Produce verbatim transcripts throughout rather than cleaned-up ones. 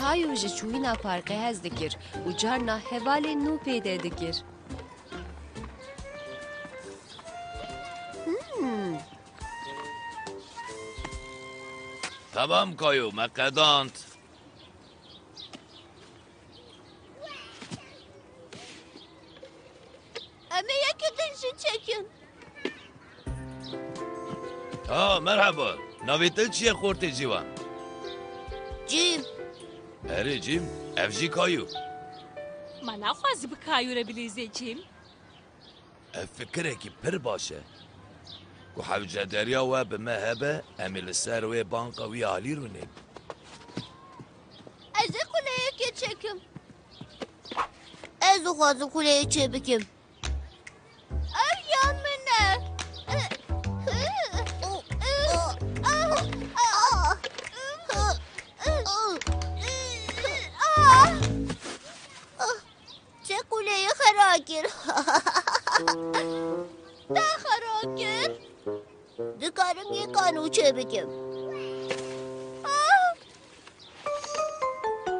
Kayo ji çûyîna parkê hez dikir û carna hevalên nû pêde dikir. Hmm. Temam Kayo, me qedand. Em ê yekê din jî çekin. Ha, merheba. Navê te çi ye xortê ciwan? Cîm. Erê Cîm, ev jî Kayo. Ma naxwazî bi Kayo re bilîzê Cîm? Ev fikirekî pir baş e. Ku hewce derya we bi me hebe, em ê li ser wê banka wî alî rûnên. Ez ê quleyekê çekim. Ez dixwazim quleyê çêbikim. Ev ya min e. Te quleyê xera kir. Te xera kir. Dikarim yê kano çêbikim. Ah!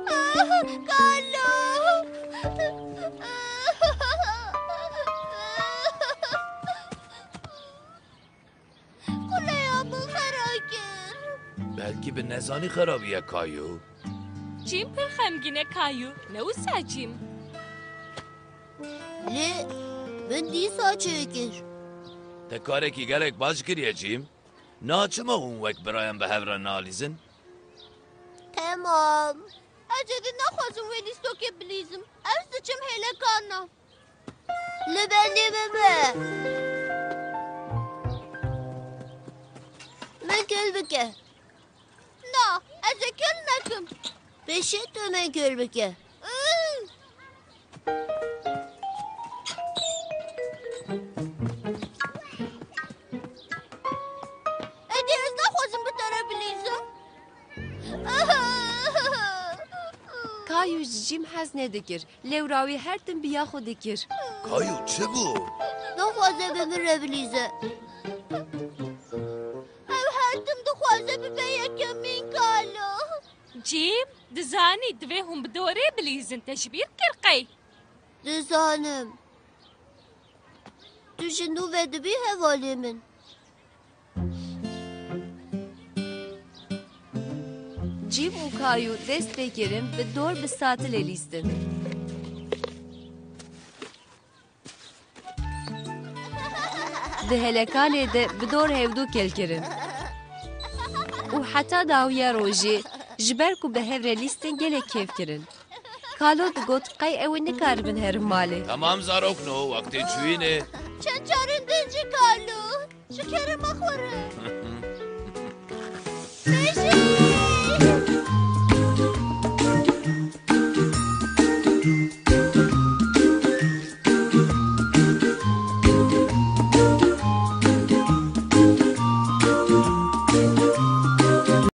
Ah, Kalo! Quleya min xera kir. Belkî bi nezanî xera bûye Kayo. Cîm pir xemgîn e Kayo. Ne wisa Cîm? Lê min dîsa çêkir. Te karekî gelek baş kiriye Cîm. Na çima hûn wek birayan bi hev re nalîzin? Temam. Ez êdî naxwazim wê lîstokê bilîzim. Ez diçim hêlekana. Li bendê min be. Min kil bike. Na, ez ê kil nekim. Pêşî tu min kil bike. Ih! Êdî ez naxwazim bi te re bilîzim. Kayo ji Cîm hez nedikir. Lewra wî her tim bi ya xwe dikir. Kayo çi bû? Naxwaze bi min re bilîze. Ew her tim dixwaze bibe yekemîn Kalo. Cîm, dizanî divê hûn bi dorê bilîzin, te ji bîr kir qey? Dizanim. Tu ji nû ve dibî hevalê min. Cîm û Kayo dest pê kirin bi dor bi satilê lîstin. Di helekanê de bi dor hevdû kil kirin. Û heta dawiya rojê, ji ber ku bi hev re lîstin gelek kêf kirin. Kalo digot qey ew ê nikaribin herin malê. Tamam zarokno, wextê çûyînê. Çend carin din jî Kalo. Ji kerema xwe re. Pêşî!